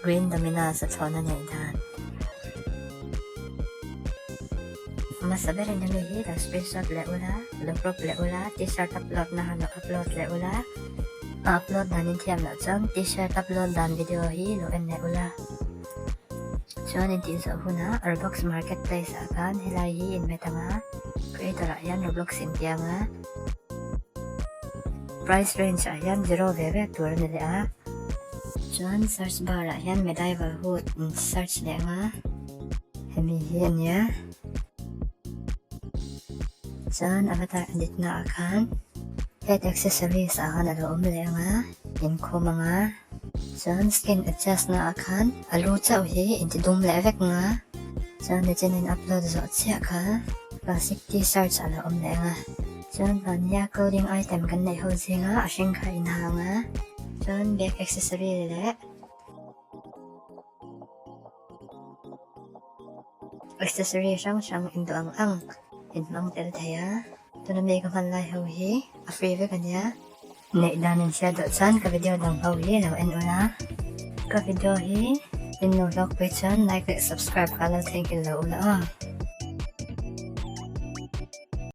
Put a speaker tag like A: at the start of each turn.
A: Green Dominas a thlawhna neih dan. Hmasa berin hemi hi lo screenshot leh ula, lo crop leh ula, t-shirt upload na han lo upload leh ula, a upload dan in thiam loh chuan t-shirt upload dan video hi lo en leh ula. Chuan in tih zawh hunah Roblox Marketplace ah khan helai hi in hmet ang a, creator ah hian Roblox in ti ang a, Price range ah hian zero ve ve tur a ni leh a, chuan search bar ah hian medieval hood in search leh ang a, hemi hi a nia. Chuan avatar edit na ah khan head accessories ah khan a lo awm leh ang a, in khum ang a, chuan skin adjust na ah khan a lu chauh hi in ti dum leh vek ang a, chuan nichin in upload zawh chiah kha classic t-shirts a lo awm leh ang a. Chuan mahnia clothing item kan neih ho zinga a hring kha inhang a, chuan bag accessory leh accessory hrang hrang induh ang ang inhmang tel thei a, tuna mi ka hman lai ho hi a free vek a nia. Neih dan in hriat duh chuan ka video dang ho hi lo en ula, ka video hi in lo hlawk pui chuan like leh subscribe kha lo theihnghilh lo ula aw.